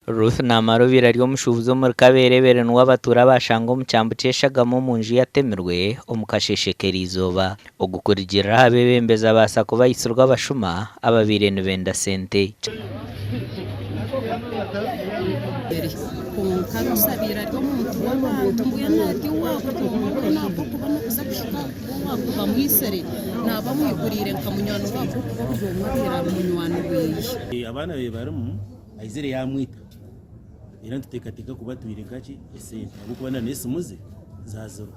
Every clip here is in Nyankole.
Ruth Namara obaire ari omushuubuzi omuri Kabeerebere niwe abatuura baashanga omu kyambu ky'eshagama omu nju ye atemirwe omu kasheeshe k'eriizooba. Ogu kurugiirira aha beebembezi abaasa kuba aitsirwe abashuma ababaire nibenda sente. Kwonka Rusi abaire ari omuntu w'abantu, mbwenu ari owa buri omwe weena ahabw'okuba n'okuza kuhika owaabo bamwitsire naaba amwiguriire nka munywani we ahabw'okuba buri omwe abaire ari munywani we. Abaana be barimu. Aizire yaamwita era nituteekateeka kuba atwire nkaki esente ahabw'okuba na n'esimu ze zaazirwe.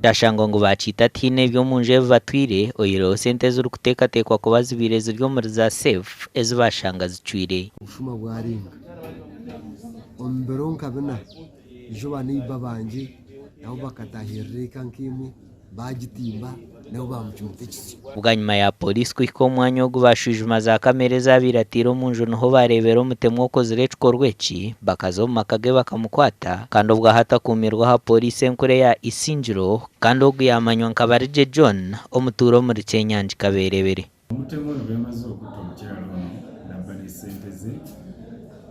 Kyashangwa ngu baakiita tihaine eby'omu nju ebi batwire oyihireho sente ezirikuteekateekwa kuba zibaire ziri omuri za seefu ezi baashanga zicwire. Obushuma bwarenga omu biro nka bina, ijo baneiba bangye nabo bakatahirira eka nk'emwe baagitimba nabo baamucumita ekisyo. Bwanyima ya Pooriisi kuhika omu mwanya ogu baashwijuma za kamera ezaabaire ataire omu nju niho baareebera omutemu okozire ekikorwa eki bakaza omu maka ge bakamukwata kandi obwo hati akuumirwe aha Pooriisi enkuru eya Isingiro kandi ogu yaamanywa nka Barigye John omutuura omuri Kyenyangi Kabeerebere. Omutemu ono bweyamaze okutta omukyala ono nabba ne ssente ze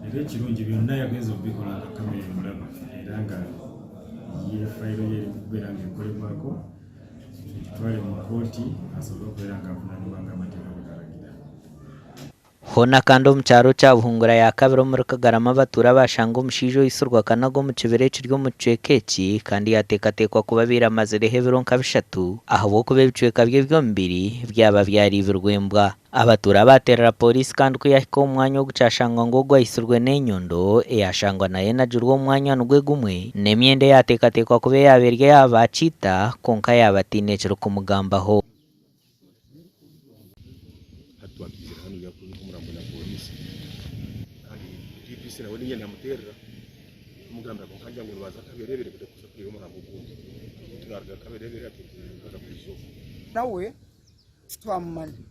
era ekirungi byonna yagenze obikola nga camera emulaba era nga ye fayiro ye eri mukubeera nga ekolebwako tugitwale mu kooti asobole okubeera nga avunanibwa nga amateeka bwegalagira. Hoona kandi omu kyaro kya Buhungura ya kabiri omuri Kagarama abatuura baashanga omushaija oitsirwe akanaga omu kibira ekiri omu kicweka eki kandi yaateekateekwa kuba abaire amazireho ebiro nka bishatu ahabw'okuba ebicweka bye by'omubiri byaba byariibirwe embwa. Abatuura baateerera pooriisi kandi ku yaahika omu mwanya ogu kyashangwa ngu ogwo aitsirwe n'enyondo eyashangwa nayo enagirwe omu mwanya nigwo gumwe n'emyenda eyaateekateekwa kuba eyaaba eri eya baakiita kwonka yaaba ataine ekirikumugambaho. Hati twaba twizire hanu kuha omurambo na pooriisi kandi DPC nawe niinye namuteerera kumugambira kwonka agira ngu nibaza Kaberebere kuza kureeba omurambo ogundi. Turaruga Kaberebere hati turaza kuriizooba. Nawe titwamumanya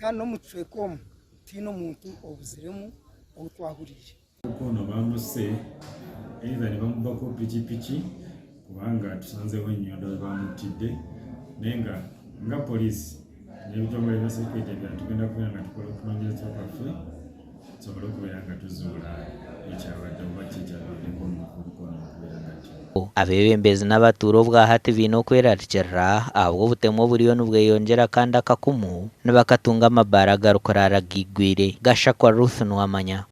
kandi n'omu kicweka omu tihaine omuntu obuziremu ou twahuriire. Ono bamuse either nebamubbako pikipiki kubanga tusanzeho enyondo webamuttidde naye nga nga police nebitongole bya security ebirala tugenda kubeera nga tukola okunonyereza kwaffe tusobole okubeera nga tuzuula ekyabaddewo oba ki ekyaviiriddeko omuvubuka ono okubeera nga attibwa. Abeebembezi n'abatuura obwahati baine okwerarikirira ahabw'obutemu oburiyo nibweyongyera kandi akakumu nibakatunga amabaara agarikuraara gaigwire. Gashakwa Ruth Nuwamanya.